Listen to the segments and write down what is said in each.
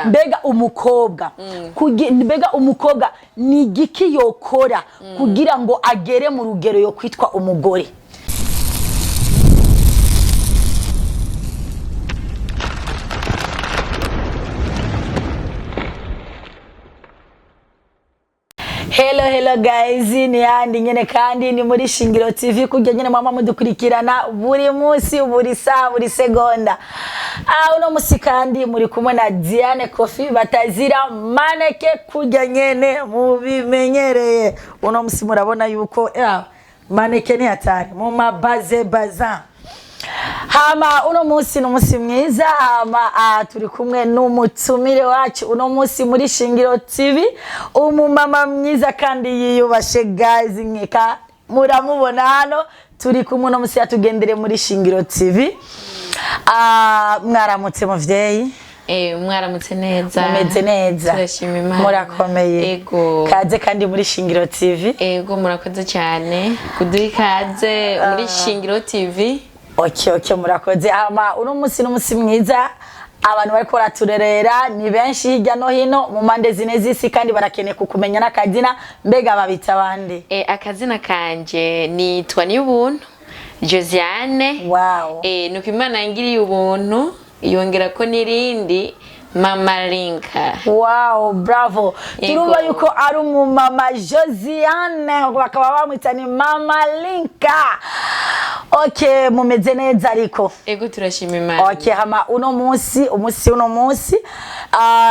Mbega umukobwa, mbega umukobwa ni igiki yokora kugira ngo agere mu rugero yo kwitwa umugore? Hello, hello guys, ni yandi nyene kandi ni muri Shingiro TV, kurya nyene mama mudukurikirana buri munsi, buri saa, buri segonda. Uno musi kandi muri kumwe na Diane Kofi batazira maneke, kurya nyene mubimenyereye. Uno musi murabona yuko maneke ni hatari mu mabaze bazin. Hama uno munsi ni umunsi mwiza. Hama turi kumwe n'umutumire wacu uno munsi muri Shingiro TV, umumama mwiza kandi yiyubashe guys, nkeka muramubona hano turi kumwe uno munsi yatugendere muri Shingiro TV. Mwaramutse muvyeyi? Mwaramutse neza. Mumeze neza? Turashima Imana. Murakomeye? Ego. Kaze kandi muri Shingiro TV. Ego, murakoze cyane kuduha ikaze muri Shingiro TV. Okay, murakoze. Hama uno munsi ni umunsi mwiza, abantu bariko baraturerera ni benshi hirya no hino mu mpande zine z'isi, kandi barakeneye kukumenya n'akazina. Mbega babita abandi? Akazina kanje nitwa Niyubuntu Josiane. Nuko Imana yangiriye ubuntu yongera ko n'irindi, Mama Linka. Wow, bravo. Yego. Turumva yuko ari umumama Josiane, bakaba bamwita ni Mama Linka. Okay, mumeze neza ariko? Ego, turashima Imana. Okay, hama uno munsi, umunsi uno munsi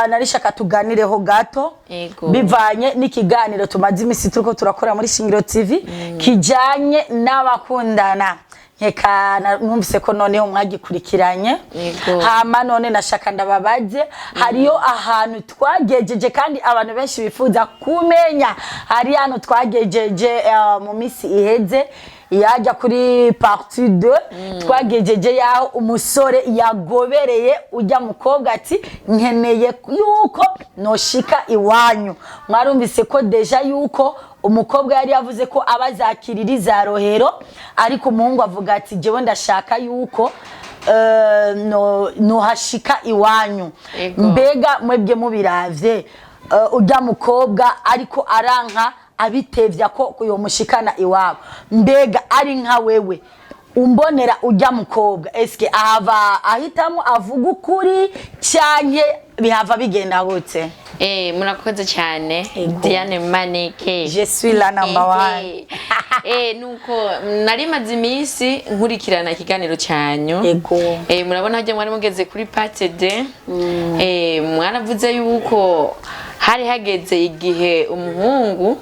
narishaka tuganireho gato. Yego. Bivanye n'ikiganiro tumaze imisi turiko turakora muri Shingiro TV kijanye n'abakundana. Nkeka numvise ko noneho mwagikurikiranye. Yego. Hama none nashaka ndababaze, hariyo ahantu twagejeje kandi abantu benshi bifuza kumenya. Hari ahantu twagejeje mu misi iheze, yajya kuri partie 2, twagejeje yaho umusore yagobereye ujya mukobwa ati nkeneye yuko noshika iwanyu. Mwarumvise ko déjà yuko umukobwa yari yavuze ko abazakirira za Rohero, ariko umuhungu avuga ati jewe ndashaka yuko nohashika iwanyu. Ego. Mbega mwebwe mubiravye, ujya mukobwa ariko aranka abitevya ko yomushikana iwabo, mbega ari nka wewe umbonera ujya mukobwa, eske ahava ahitamo avuga ukuri canke bihava bigenda gute? Murakoze cyane. Ego. Diane Maneke. Je suis la number one. Nuko nari maze iminsi nkurikirana ikiganiro cyanyu. Ego. Murabona hajya mwari mugeze kuri part deux. Mwaravuze yuko hari hageze igihe umuhungu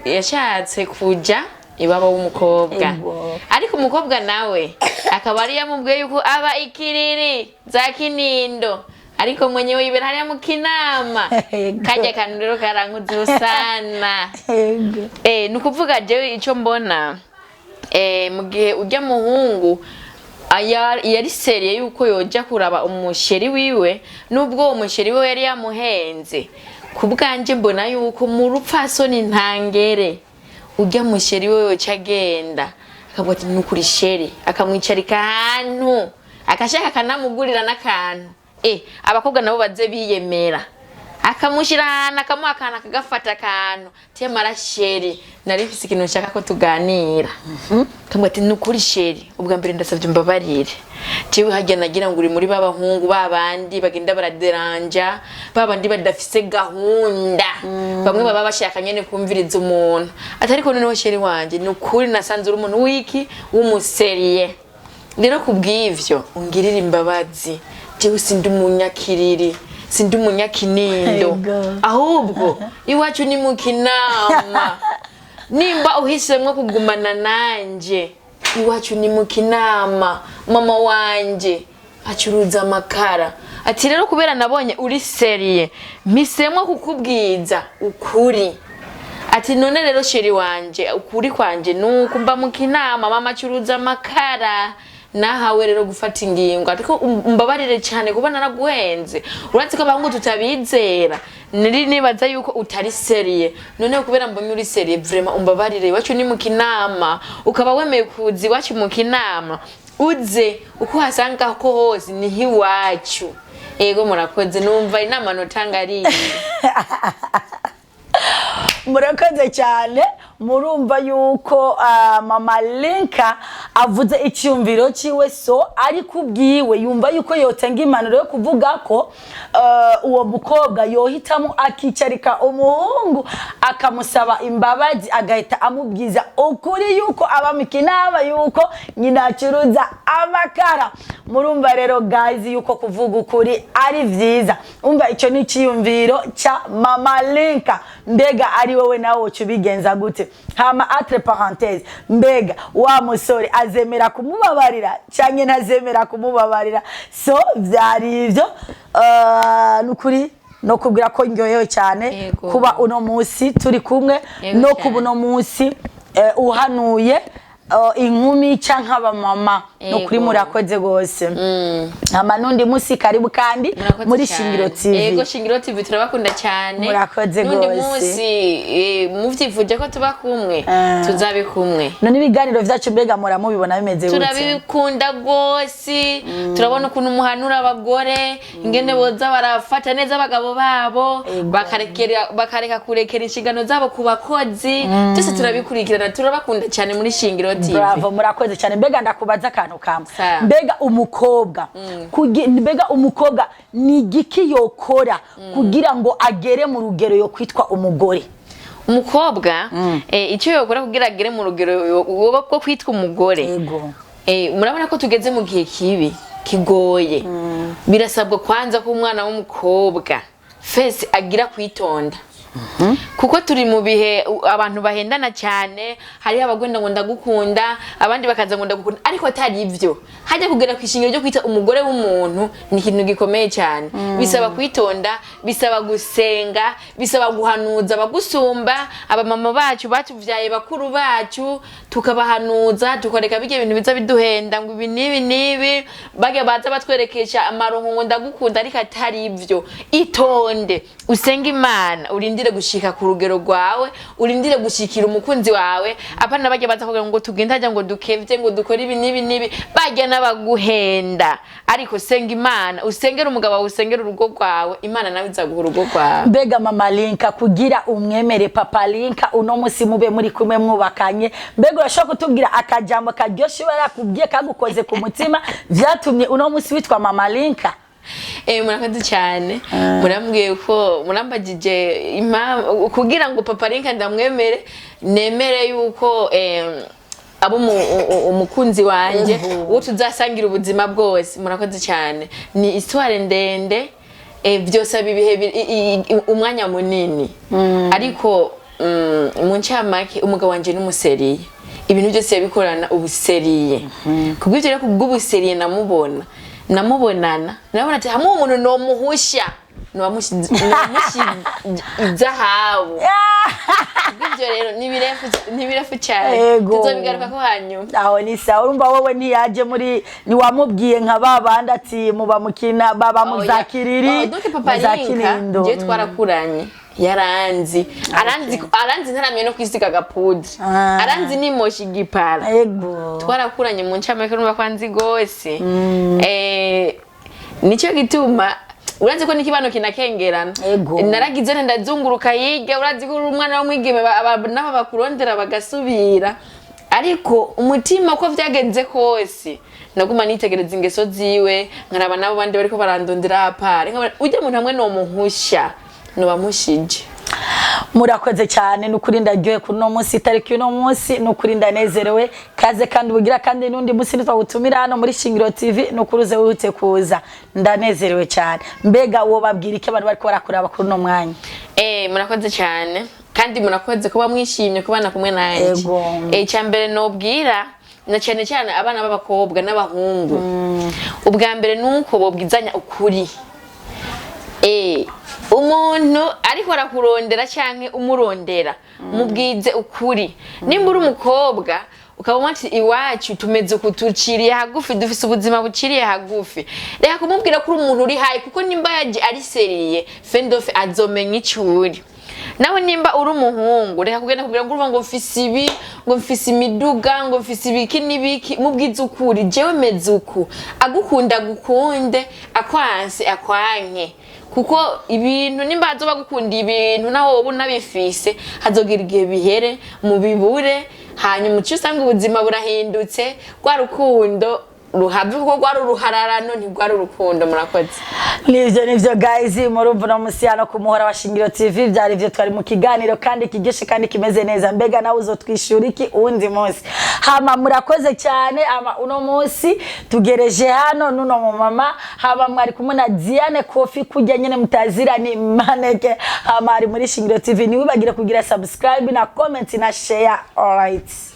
yashatse kuja iwabo w'umukobwa. Ego. Ariko umukobwa nawe akaba ari yamubwiye yuko aba ikiriri za Kinindo, ariko mwenyewe yibera hariya mu Kinama. Ego. Kajya kantu rero karankuzeho sana. Ego. Ni ukuvuga jewe icyo mbona, mu gihe ujya muhungu yari sérieux yuko yoja kuraba umuchéri wiwe, nubwo uwo muchéri wiwe yari yamuhenze, ku bwanje mbona yuko mu rupfasoni ntangere ujya muchéri wiwe yoca agenda akavuga ati nukuri chéri, akamwicarika ahantu akashaka akanamugurira n'akantu. Abakobwa nabo baze biyemera, akamushyira ahantu, akamuha akantu, akagafata akantu temara chéri, nari mfise ikintu nshaka ko tuganira. Kamwe ati nukuri chéri, ubwa mbere ndasabye umbabarire, jewe harya nagira ngo uri muri b'abahungu babandi bagenda baraderanja, babandi badafise gahunda, bamwe baba bashaka nyene kumviriza umuntu ati ariko noneho chéri wanje, ni ukuri nasanze uri umuntu wiki w'umusérieux, rero kubw'ivyo ungirire imbabazi, jewe sindi umunyakiriri, sindi umunyakinindo. Ego. Ahubwo iwacu ni mu Kinama. Nimba uhisemwo kugumana nanje, iwacu ni mu Kinama, mama wanje acuruza amakara. Ati rero kubera nabonye uri sérieux, mpisemwo kukubwiza ukuri. Ati none rero chéri wanje, ukuri kwanje nuko mba mu Kinama, mama acuruza amakara, nahawe rero gufata ingingo. Ariko umbabarire cyane kuba naraguhenze, urazi ko abahungu tutabizera, nari nibaza yuko utari sérieux, noneho kubera mbonye uri sérieux, vraiment umbabarire, iwacu ni mu Kinama, ukaba wemeye kuza iwacu mu Kinama, uze uko uhasanga ko hose niho iwacu. Yego, murakoze. Numva inama notanga ari iyi. Murakoze cyane. Murumva yuko mama Linka avuze icyumviro cyiwe, so ariko ubwiwe yumva yuko yotanga impanuro yo kuvuga ko uwo mukobwa yohitamo akicarika umuhungu, akamusaba imbabazi, agahita amubwiza ukuri yuko aba mu Kinama, yuko nyina acuruza amakara. Murumva rero guys yuko kuvuga ukuri ari vyiza. Umva, icyo ni icyiyumviro cya mama Linka. Mbega ari wowe nawe woca ubigenza gute? Hama entre parenthèse, mbega wa musore azemera kumubabarira cyangwa ntazemera kumubabarira? So vyari ivyo. Nukuri no kubwira ko ndyohewe cyane kuba uno munsi turi kumwe no kuba uno munsi uhanuye inkumi canke abamama. Nukuri murakoze gose. Hama n'undi munsi karibu kandi Murakoze muri cyane. Shingiro TV. Yego, Shingiro TV turabakunda cyane. Murakoze N'undi gose. munsi muvyifuje ko tuba kumwe, tuzabe kumwe. None ibiganiro vyacu mbega muramubibona bimeze gute? Turabikunda rwose. Turabona ukuntu muhanura abagore ingene boza barafata neza abagabo babo, bakareka kurekera inshingano zabo ku bakozi. Byose turabikurikirana, turabakunda cyane muri Shingiro TV. Bravo, murakoze cyane. Mbega ndakubaza akantu kamwe. Sawa. Mbega umukobwa mbega umukobwa ni igiki yokora kugira ngo agere mu rugero yo kwitwa umugore? Umukobwa icyo yokora kugira agere mu rugero rwo kwitwa umugore, murabona ko tugeze mu gihe kibi kigoye. Birasabwa kwanza ko umwana w'umukobwa fese agira kwitonda, kuko turi mu bihe abantu bahendana cyane. Hariho abagenda ngo ndagukunda, abandi bakaza ngo ndagukunda, ariko atari ibyo. Hajya kugera ku ishingiro ryo kwita umugore w'umuntu ni ikintu gikomeye cyane. Bisaba kwitonda, bisaba gusenga, bisaba guhanuza abagusumba, abamama bacu batuvyaye, bakuru bacu, tukabahanuza, tukareka bijya ibintu biza biduhenda ngo ibi n'ibi n'ibi, bajya baza batwerekesha amaronko ngo ndagukunda, ariko atari ibyo. Itonde, usenge Imana, urindire gushika ku rugero rwawe, urindire gushikira umukunzi wawe. Apana bajya baza kugira ngo tugende hajya, ngo dukevye, ngo dukore ibi n'ibi n'ibi, bajya n'abaguhenda. Ariko senga Imana, usengere umugabo wawe, usengere urugo rwawe, Imana nawe izaguha urugo rwawe. Mbega mama Linka, kugira umwemere papa Linka uno musi mube muri kumwe mwubakanye, mbega urashobora kutubwira akajambo karyoshe iba yakubwiye kagukoze ku mutima, vyatumye uno musi witwa mama Linka? Murakoze cyane. Murambwiye ko murambagije impamvu kugira ngo papa Linka ndamwemere, nemere yuko abo umukunzi wanjye, uwo tuzasangira ubuzima bwose. Murakoze cyane. Ni histoire ndende, byose ibihe umwanya munini, ariko mu ncamake umugabo wanje n'umu sérieux, ibintu byose yabikorana ubu sérieux. Kubw'ibyo rero, kubw'ubu sérieux namubona, namubonana, nabona ati hamwe umuntu nomuhusha nowamushyize izahabu. Kubw'ibyo rero ni birefu, ni birefu cyane. Tuzobigaruka ko hanyuma. Aho ni sawa. Urumva wowe ntiyaje muri, ntiwamubwiye nka ba bandi ati muba mukina baba mu za Kiriri, Oh, donc papa mu za Linka Kinindo. Jewe twarakuranye, yaranzi, aranzi, aranzi ntaramye no kwisiga agapudre, aranzi nimosha igipara. Twarakuranye, mu ncamake urumva ko anzi gose. Nicyo gituma urazi ko n'ikibano kinakengerana. Naragize nti ndazunguruka hirya, urazi ko uri umwana w'umwigeme, nabo bakurondera bagasubira, ariko umutima uko vyagenze kose naguma nitegereza ingeso ziwe, nkaraba nabo bandi bariko barandondera apare, nkabona ujya muntu hamwe nomuhusha nobamushije. Murakoze cyane. Nukuri ndaryohe kuri uno munsi, itariki y'uno munsi, nukuri ndanezerewe. Kaze kandi ubugira kandi n'undi munsi nitwagutumira hano muri Shingiro TV, nukuri uze wihute kuza. Ndanezerewe cyane. Mbega uwo babwira iki abantu bariko barakuraba kuri uno mwanya? Murakoze cyane, kandi murakoze kuba mwishimye kubana kumwe nanjye. Icya mbere nobwira na cyane cyane abana b'abakobwa n'abahungu, ubwa mbere nuko bobwizanya ukuri. Umuntu ariko arakurondera canke umurondera, mubwize ukuri. Nimba uri umukobwa ukaba ati iwacu tumeze uku, tuciriye hagufi, dufise ubuzima buciriye hagufi, reka kumubwira ko uri umuntu uri hayi, kuko nimba yaje ari sérieux, fendofe azomenya ico uri. Nawe nimba uri umuhungu, reka kugenda kugira ngo urumva ngo mfise ibi, ngo mfise imiduga, ngo mfise ibiki n'ibiki. Mubwize ukuri: "Jewe meze uku." Agukunda agukunde, akwanse akwanke, kuko ibintu nimba azoba agukunda ibintu, naho wowe unabifise, hazogira igihe bihere mubibure, hanyuma uce usanga ubuzima burahindutse, rwa rukundo ruhave, kuko rwari uruhararano, ntirwari urukundo. Murakoze. Nivyo guys, murumva uno musi hano ku Muhora wa Shingiro TV byari ivyo. Twari mu kiganiro kandi kiryoshe kandi kimeze neza. Mbega nawe uzotwishura iki uwundi munsi? Hama murakoze cyane. Ama uno munsi tugereje hano nuno mu mama. Hama mwari kumwe na Diane Kofi, kujya nyene mutazira ni maneke. Hama ari muri Shingiro TV. Ntiwibagire kugira subscribe na comment na share. Alright.